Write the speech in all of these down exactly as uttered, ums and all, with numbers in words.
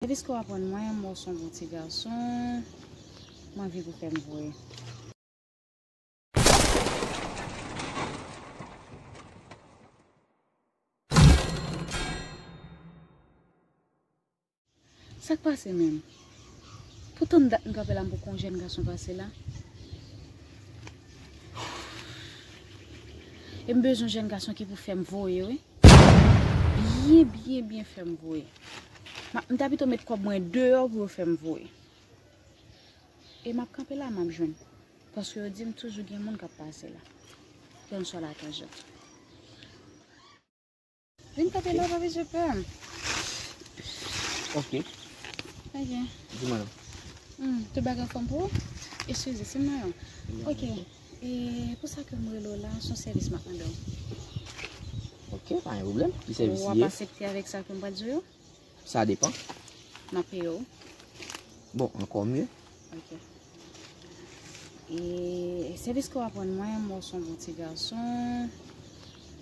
Depi w aprann mwen, m wè w se yon bon ti gason, m anvi pou fè m voye. Sa k pase menm? Pou tann dat m kanpe la, m poko wè yon jèn gason pase la. E m bezwen jèn gason ki pou fè m voye, wi. Byen, byen, byen fè m voye. M a- m ta pito met kòb mwen deyò pou yo fè m voye. E m ap kanpe la, m ap jwenn. Paske yo di m toujou gen moun k ap pase la. Kèlkeswa lakaj yo. Vin kanpe la, pa bezwen pè. Ok. Ok. Di mwen non. Hmm, tout bagay anfòm pou ou? Eskize, se mwen an. Ok. E pou sa ke m rele w la, se yon sèvis m ap mande w. Ok, pa gen pwoblèm. Ki sèvis li ye? Ou ap aksepte avèk sa ke m pral di w yo? Sa depann. M ap peye w. Bon, ankò mye. Ok. E sèvis ke w ap rann mwen, m wè w se yon bon ti gason,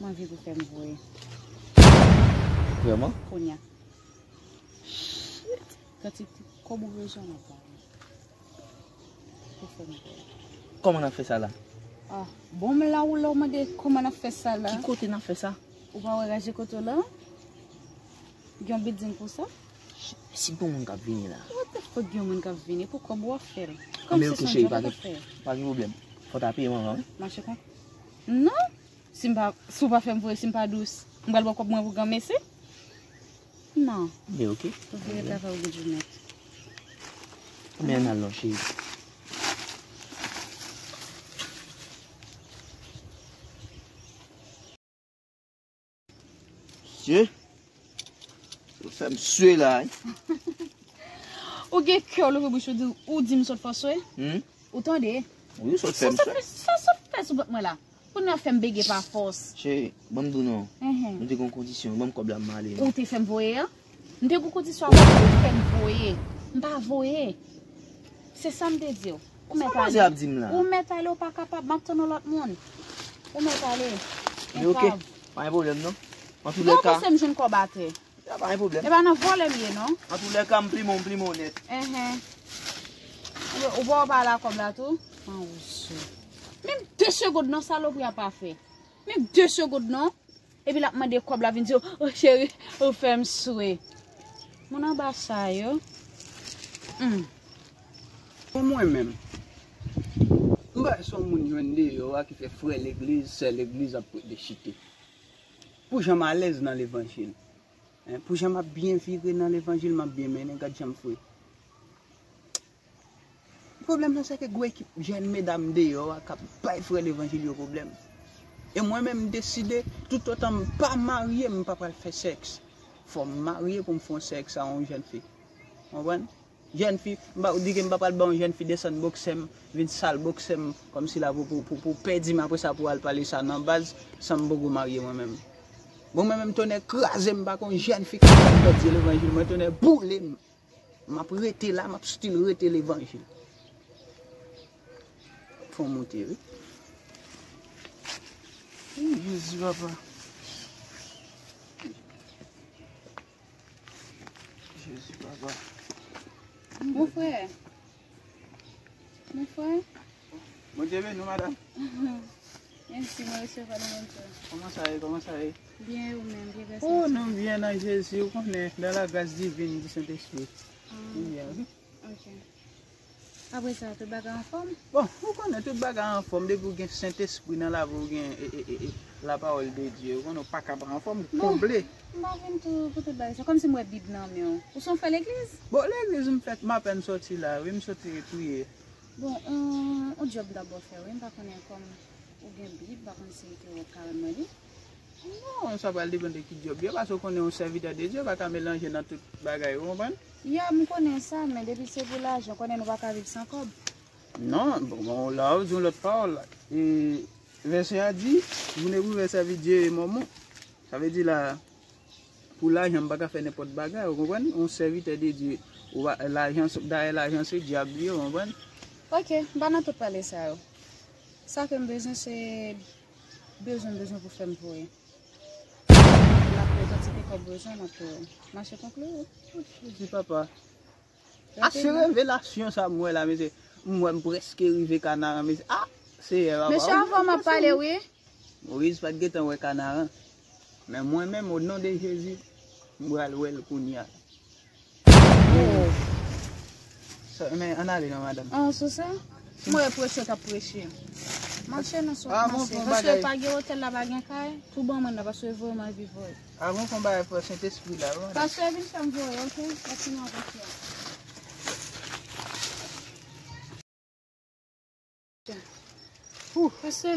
m anvi pou fè m voye. Vrèman? Kounye a. Shit! Kantite kòb ou bezwen, m ap ba ou. Pou fè m voye. Kòman n ap fè sa la? Ah, bon, m la ou la, w mande kòman n ap fè sa la? Ki kote n ap fè sa? Ou pa wè raje kote w la? Gen yon bilding pou sa? Si gen moun k ap vini la. What the fuck, gen moun k ap vini? Pou kòb ou ap fè l? Kòm se yon djòb ou t ap fè. Pa gen pwoblèm. Fò w ta peye manman, wi. Mache kon. Non. Si m pa, si w pa fè m voye, si m pa dous, m pral ba w kòb mwen pou granmesi? Non. Men ok. Ou vire travay ou gen jounen. Men ann al non, cheri. Mesye, ou fè m swe la, wi. Ou gen kè w louvri bouch ou di, ou di m sot fè w swe? Hmm? Ou tande? Wi, sot fè m swe. Sa sot fè, sa sot fè sou vant mwen la? Kounye a fè m bege pa fòs. Cheri, ban m di w non. Mhm. Nou te gen yon kondisyon, ban m kòb la m ale non. Ou te fè m voye an? M te gen yon kondisyon avè w pou w fè m voye. M pa voye. Se sa m te di w. Ou mèt ale. Sa manzè ap di m la? Ou mèt ale, ou pa kapab. M ap tann yon lòt moun. Ou mèt ale. Men ok, pa gen pwoblèm non. Antouka, panse m jwenn kòb atè. Ya, pa gen pwoblèm. E pa nan vòlè m ye non. Antouka, m plimen w, m plimen w nèt. Enhen. Ou, ou pa wè w pa la kòb la tou? An ou sou. Menm de segonn non, salopri a pa fè. Menm de segonn non. Epi l ap mande kòb la vin di w, "O cheri, ou fè m swe." Moun anba sa yo. Hmm. Pou mwen menm, m pa se yon moun jwenn deyò a ki fè frè legliz, sè legliz ap pwete chite. Pou jan m alèz nan levanjil. Hein, pou jan m ap byen vire nan levanjil, m ap byen mennen, gad jan m fre. Pwoblèm nan se ke gwo ekip jèn medam deyò a k ap bay frè levanjil yo pwoblèm. E mwen menm m deside, toutotan m pa marye, m pa pral fè sèks. Fò m marye pou m fè yon sèks a yon jèn fi. Konprann? Jèn fi, m pa di ke m pa pral ba yon jèn fi desann boksè m, vin sal boksè m, kòmsi la pou, pou, pou, pou pèdi m apre sa pou al pale sa nan baz, san m poko marye mwen menm. Bon, mwen menm tonnè kraze m, m pa konn jèn fi k ap fè m pèdi levanjil mwen, tonnè boule m. M ap rete la, m ap still rete levanjil. Fò m monte, wi. Wi, Jezi, papa. Jezi, papa. Mon frè. Mon frè. Bondye beni w, madanm. Mèsi, mwen resevwa l menm tou. Kòman sa ye? Kòman sa ye? Byen, ou menm, byen, mèsi. Oh, nou byen nan Jezi, ou konnen, dans la grâce divine du Saint-Esprit. Ah, nou byen, ok. Wi. Ok. Apre sa, tout bagay anfòm? Bon, ou konnen tout bagay anfòm, depi w gen Sentespri nan lavi w, gen, e, e, e, e, la parole de Dieu, ou konnen w pa ka pa anfòm, ou konble. Bon, m pa vin tou pou tout bagay sa, kòmsi m wè Bib nan men w. Ou se yon frè legliz? Bon, legliz m fèt, m apèn sòti la, wi, m soti priye. Bon, on, on djòb m t ap ba w fè, wi, m pa konnen kòm ou gen Bib, m pa konn si ke w ap ka rann mwen li. Non, sa pral depann de ki djòb ye, paske w konnen yon sèvitè de Dye pa ka melanje nan tout bagay, ou konprann? Ya, m konnen sa, men depi se pou lajan, konnen nou pa ka viv san kòb. Non, bon, bon, la ou di yon lòt pawòl. E vèsè a di, vous ne pouvez servir Dieu et Mammon. Sa vle di la, pou lajan, m pa ka fè nenpòt bagay, ou konprann? Yon sèvitè de Dye, ou pa, lajan, dayè lajan se dyab li ye, ou konprann? Ok, m pa nan tout pale sa yo. Sa ke m bezwen, se bezwen, bezwen pou fè m voye. L ap prezante Kòb bezwen, m ap mache konkli wi. Jezi papa. A se revelasyon sa m wè la, mesye. M wè m prèske rive Kanaran, mesye. A, Seyè, papa. Mesye, avan m ap pale wi. Moyiz pa t gentan wè Kanaran. Men mwen menm, o non de Jezi, m pral wè l kounye a. Sa, men ann ale non, madanm. An, sou sa? M wè preche k ap preche. Mache non, sou mache. Paske pa gen otèl la, pa gen kay. Tou ban mwen nan, paske vrèman viv vre. Avan fon bagay pou Sentespri la, wi, madanm. Pastè, vin fè m voye, oke? Mèsi, non, pastè. Pastè,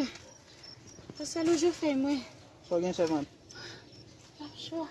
pastè, loje fèy mwen. Sa w gen, sèvant? L ap cho.